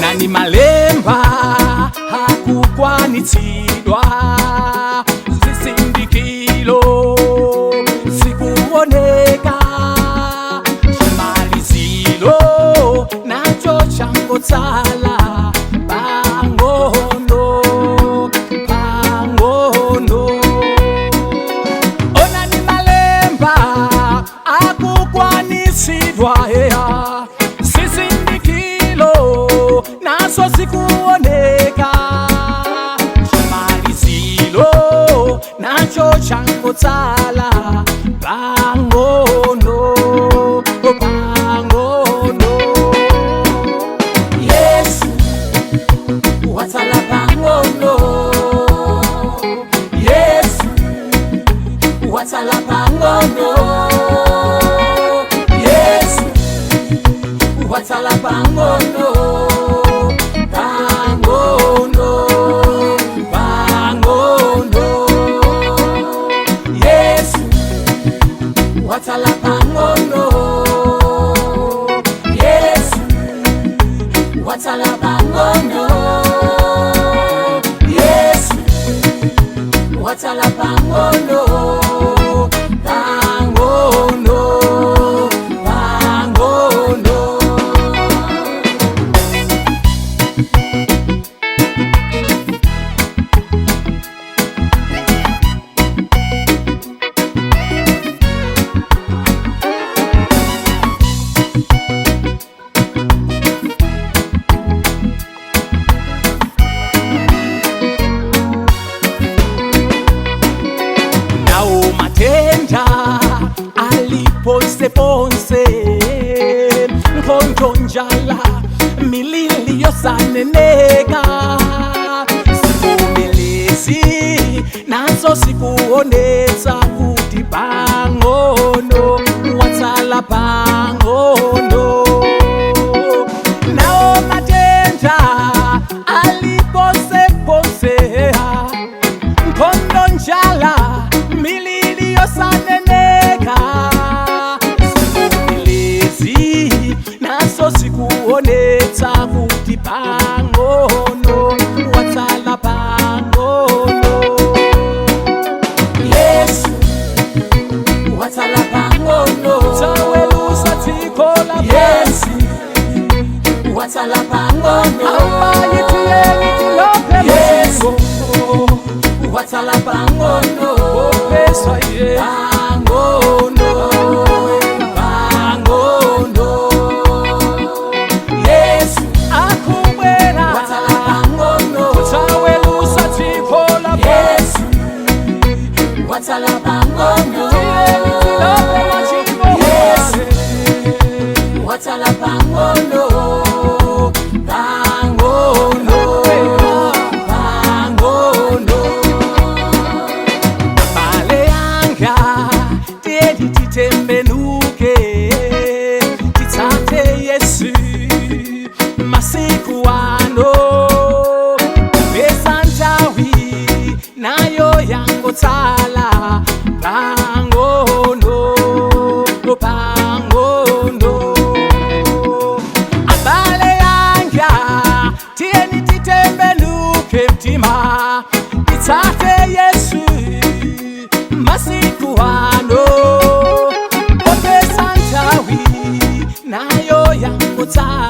Onani malemba akukwanitsidwa, zizindikilo zikuoneka, chimalizilo nacho changotsala pang'ono pang'ono. Onani malemba akukwanitsidwa, ea zizindikilo nazo zikuoneka, chimalizilo nacho changotsala pang'ono pang'ono. Yesu watsala pang'ono, Yesu watsala pang'ono, Yesu watsala pang'ono, pang'ono pang'ono, Yesu watsala pang'ono, Yesu watsala pang'ono, Yesu watsala pang'ono, pang'ono pang'ono. Nawo matenda aliponseponse, nkhondo, njala, milili yosaneneka, zivomelezi nazo zikuonetsa kuti pang'ono watsala pang'ono. Nawo matenda aliponseponse, nkhondo, njala, milili yosaneneka, zivomelezi nazo zikuonetsa kuti pang'ono watsala pang'ono. Yesu watsala pang'ono, Tawelusa dziko la Yesu watsala pang'ono, Ambayitiyeni tilope. Yesu watsala pang'ono, Popesa ye pang'ono pang'ono, Yesu akubwera watsala pang'ono, tawelusa dziko la Yesu watsala pang'ono, Tiyeni tilope machimo. Yesu watsala pang'ono, pang'ono pang'ono. Abale yanga, tiyeni titembenuke, titsate Yesu masiku ano, pesa nthawi nayo yangotsala pang'ono pang'ono. Abale yanga, tiyeni titembenuke mtima, titsate Yesu masiku ano, popeza nthawi nayo yangotsala.